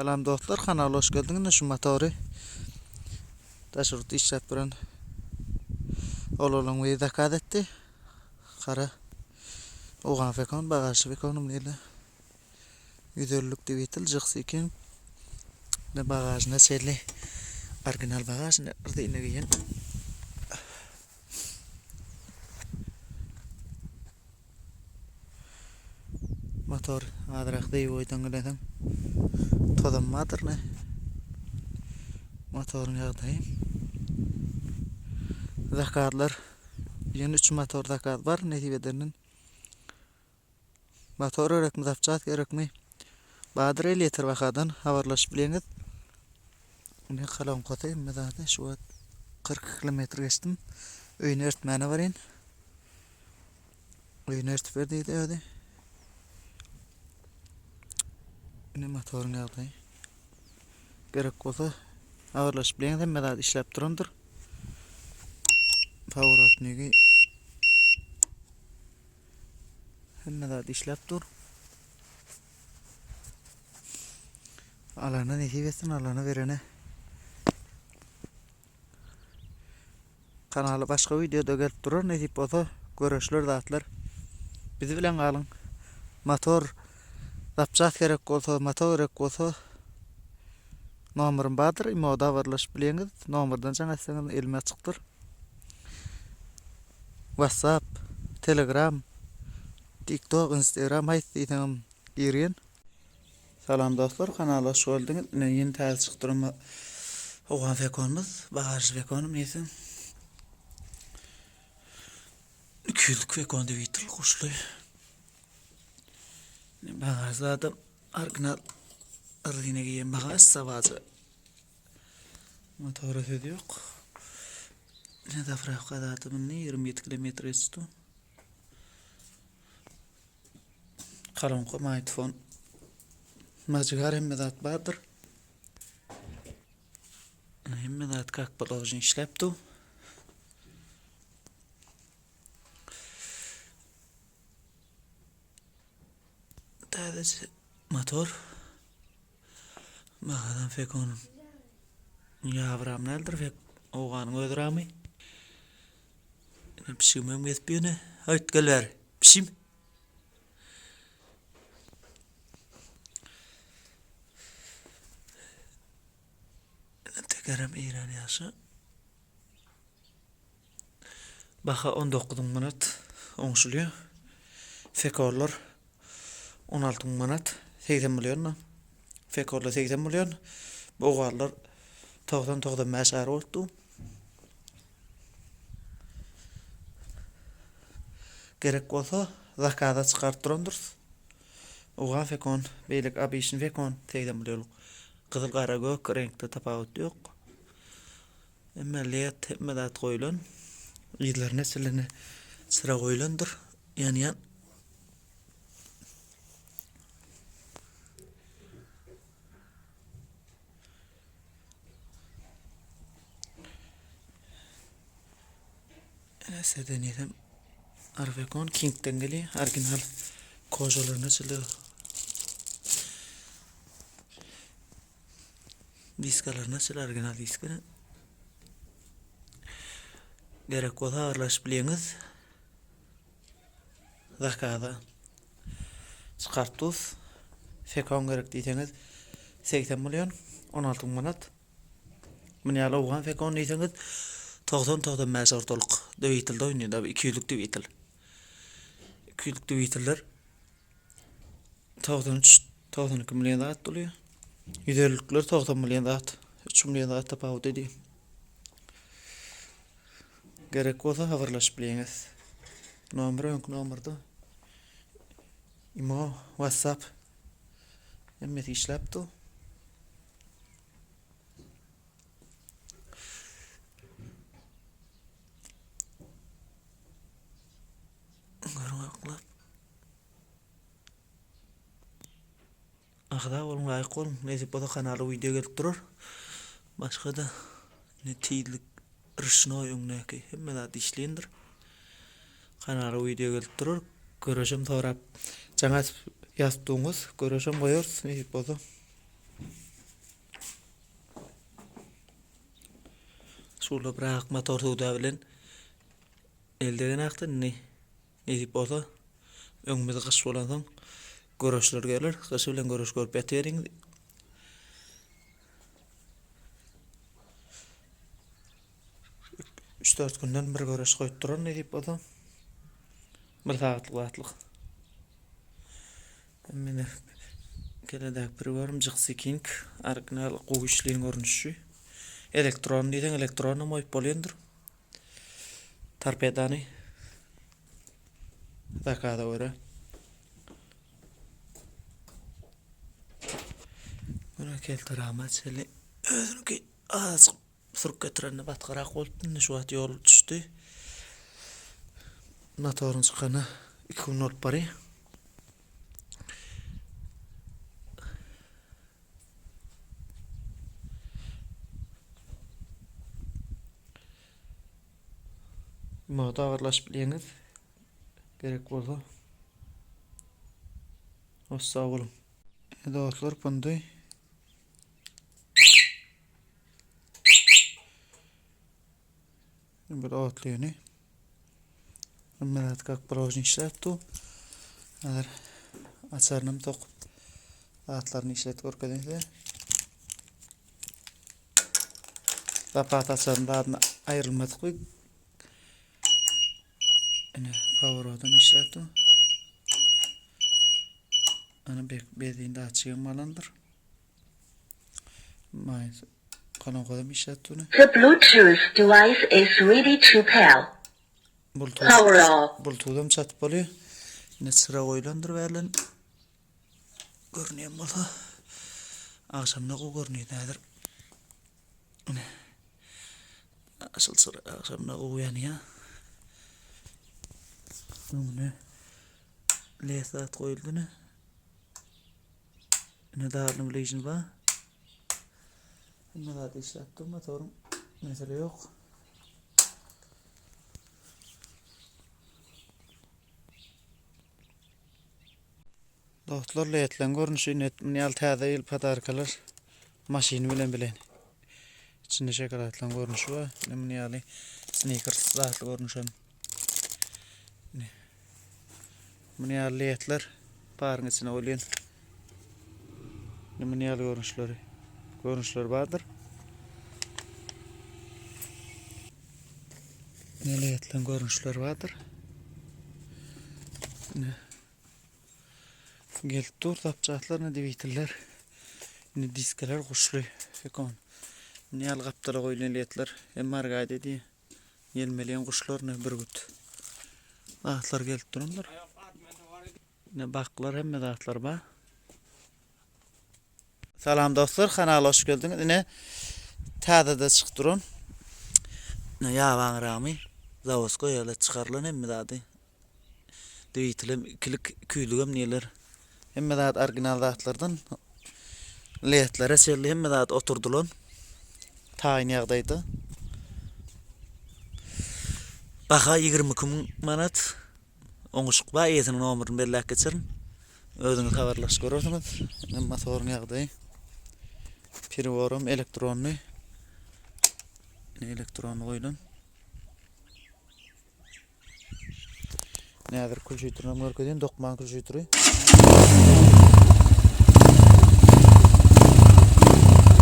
Salam dostlar kanala hoş geldiňiz ine şu motory daşary ýurtda işläp duran oglanlaryň biri zakaz etdi gara owgan fekon bagažly fekonym diýilýär 150-lik dwitel jyksy eken ine bagažyna çenli original bagaž ine rezina geýen Motor azrak zeýboýdan geleseň tozam bardyr ne. Motoryň ýagdaýy. Zakazlar ýene 3 motor zakaz bar nesip edenden. Motor gerekmi, zapças gerekmi? Bardyr elýeter bahadan habarlaşyp bileňiz. Ine kolonkasy hemme zady şu wagt 42 kilometr geçdim. Öýüne ertmäne baryn. Öýüne ertip ber diýdi özi. Ine motoryň ýagdaýy. Gerek bolsa habarlaşyp bileňiz hemme zat işläp durandyr. Paworotnigi hemme zat işläp dur. Alana nesip etsin, alana berene. Kanala başga wideoda gelip durar nesip bolsa göreşler zatlar. Bizi bilen galyň. Motor zapças gerek bolsa, motor gerek bolsa nomerim bardyr. Imoda habarlaşyp bileňiz. Nomerden jaň etseňiz elime açykdyr. WhatsApp, Telegram, TikTok, Instagram haýsy diýseňem girgin. Salam dostlar kanala hoş geldiňiz. Ine ýene täze çykyp duran owgan fekonymyz, bagažly fekonym diýseň. 200-lük fekon dwitel guşly. Ine bagažda adam original rezina giýen bagaž sawaja. Motora söz ýok. Ine zapravka zady mindi 27 kilometr geçdi. Kolonka, maýtfon, majigar hemme zat bardyr. Hemme zat kak položen işläp dur. Täzeçe motor. Bahadan fekon ýabram däldir fek owganyň öz ramy. Pişigimem gezip ýöne. Aýt gel bäri. Pişim. Tekerem Eýran ýaşy. Baha 19 müň manat oňşulýar. Fekorlar 16 müň manat, 80 million. Fekorlar 80 million. Bogarlar 90-95 ary bolupdy. Gerek bolsa zakaza çykaryp durandyrys. Owgan fekon, beýleki abişin fekon 80 millionlyk. Gyzyl gara gök reňkde tapawut ýok. Hemme led, hemme zat goýlan. Yzlaryna çilini çyra goýlandyr. Ýanýan. Sedenýesem Arwekon Kingden gelýär. Original kožalaryny açyldy. Diskalaryny açyldy, original diska. Gerek bolsa habarlaşyp bileňiz. Zakaza çykaryp durus. Sekon gerek diýseňiz 80 million 16 müň manat. Muny ýaly owgan sekon diýseňiz 90-95 ortalyk dwitelde oýnaýar da 200-lük dwitel. 200-lük dwiteller 93 92 million zat bolýar. 150-likler 90 million zat. 3 million zat tapawut edýär. Gerek bolsa habarlaşyp bileňiz. Nomer öňki nomerde. Imo, WhatsApp hemmesi işläp dur. Görüň aklap. Agza boluň laýk boluň nesip bolsa kanala wideo gelip durar. Başga-da ne tizlik ruşnoý öňdäki hemme zat işleýändir. Kanala wideo gelip durar. Göreşem sorap jaň atyp ýazyp duňyz. Göreşem goýarys nesip bolsa. Şula birazak motor söwda bilen el degenakdy indi nesip bolsa öňümiz gyş bolansoň göreşler geler. Gyşy bilen göreş görüp ýatyberiňiz. 3-4 günden bir göreş goýup duran nesip bolsa. Bir sagatlyk zatlyk. Mine keledäki priborum Jixi King original gowy işleýän görnüşi. Elektron diýseň elektronam goýup bolýandyr. Torpedany zakaza görä. Buna kelterama çenli özüniňki azajyk sürüp getirende batgarak bolupdy. Indi şu wagt ýol düşdi. Motoryň çykanyna 2 gün bolup barýar. Moda agyrlaşyp bilýäňiz. Gerek bolsa. Hoş sag boluň. Dostlar pundy. Bir otlyny. Hemme zat kak položno işläp dur. Häzir açarynam sokup zatlaryny işletip görkezeyim size. Zapas açaryny zadyny aýrylmadyk bir Ine powerodam işläp dur. Ana benzin datçigem galandyr. Maýs kolonkadan işläp dur. The Bluetooth device is ready to pair. Power off. Bluetooth-am çatyp bolýar. Ine çyra goýlandyr bärden. Görünýän bolsa. Agşamda gowy görünýär häzir. Ine. Aşyl çyra agşamda gowy ýanýar. Öňüne led zat goýuldy ine. Ine darlyň bližni bar. Hemme zat işläp dur motoryň mesele ýok. Dostlar ledleň görnüşi net muny ýaly täze ýyl podarkalar maşyny bilen bilen. İçinde şokoladlaryň görnüşi bar. Ine muny ýaly Snickers zatly görnüşem. Muny ýaly ledler paryň içine goýulýan. Ine muny ýaly görnüşleri. Görnüşleri bardyr. Ine ledleň görnüşleri bardyr. Ine gelip dur zapçastlar, ine dwitiller. Ine diskeler guşly. Ekon. Ine ýaly gapdala goýulýan ledler. Hem margaýdy diýe. Ýelmeleýän guşlar ne bürgüt. Zatlar gelip durandyr. Ne baklar hemme zatlar bar. Salam dostlar, kanala hoş geldiňiz. Ine täzede çykyp duran. Ine ýaban ramy zawoskoý ýaly çykarylan hemme zady. Dwitelem ikilik, iküýzligem diýerler. Hemme zat original zatlardan. Ledlere çenli hemme zat oturdylan. Taýyn ýagdaýda. Baha 22 müň manat. Oňuşyk bar, eýesiniň nomerini belläp geçerin. Özüňiz habarlaşyp görersiňiz. Ine motoryň ýagdaýy. Priboram elektronny. Ine elektronny goýlan. Näzir külşütrini hem görkezeyim. Dokman külşütri.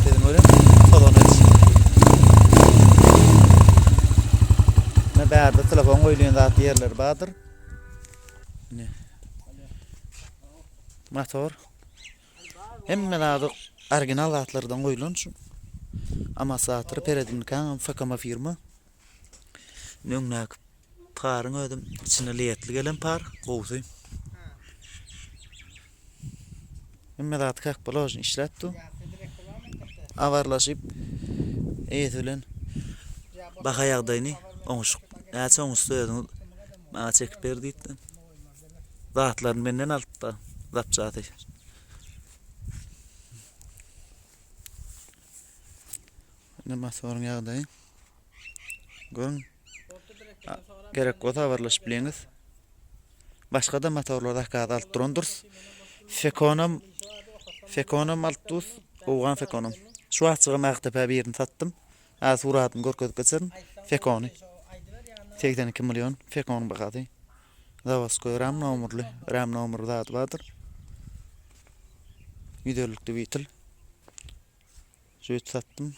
Dedim öyle. Tozan et. Ne bärde telefon goýulýan zat ýerleri bardyr. Ne? Motor. Hemme zady original zatlardan goýulan şu. Amasator, peredinkaň, FKM firma. Öňdäki paryň özüm içinde ledli gelen par, gowusy. Hemme zat kak položno işläp dur. Awarlaşyp eýesi bilen baha ýagdaýyny oňuşyp, näçe oňuşsa özüňiz maňa çekip ber diýipdi. Zatlaryny menden alypdy, zapçasy. Ine motoryň ýagdaýy. Görüň. Gerek bolsa habarlaşyp bileňiz. Başga-da motorlar zakaz alyp durandyrys. Fekonam Fekonam alyp durus, Owgan Fekonam. Şu wagtjygam Akdepä birini satdym. Hä suratyny görkezip geçerin. Fekony. 82 million Fekonyň bahasy. Zawoskoý ram nomerli, ram nomerli zady bardyr. 150 dwitel. Jüýt satdym.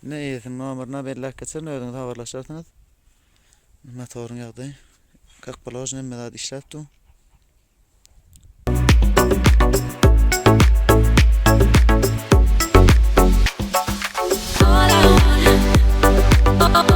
Ine eýesiniň nomerini belläp geçerin, özüňiz habarlaşarsyňyz. Motoryň ýagdaýy. Kak položno hemme zat işläp dur.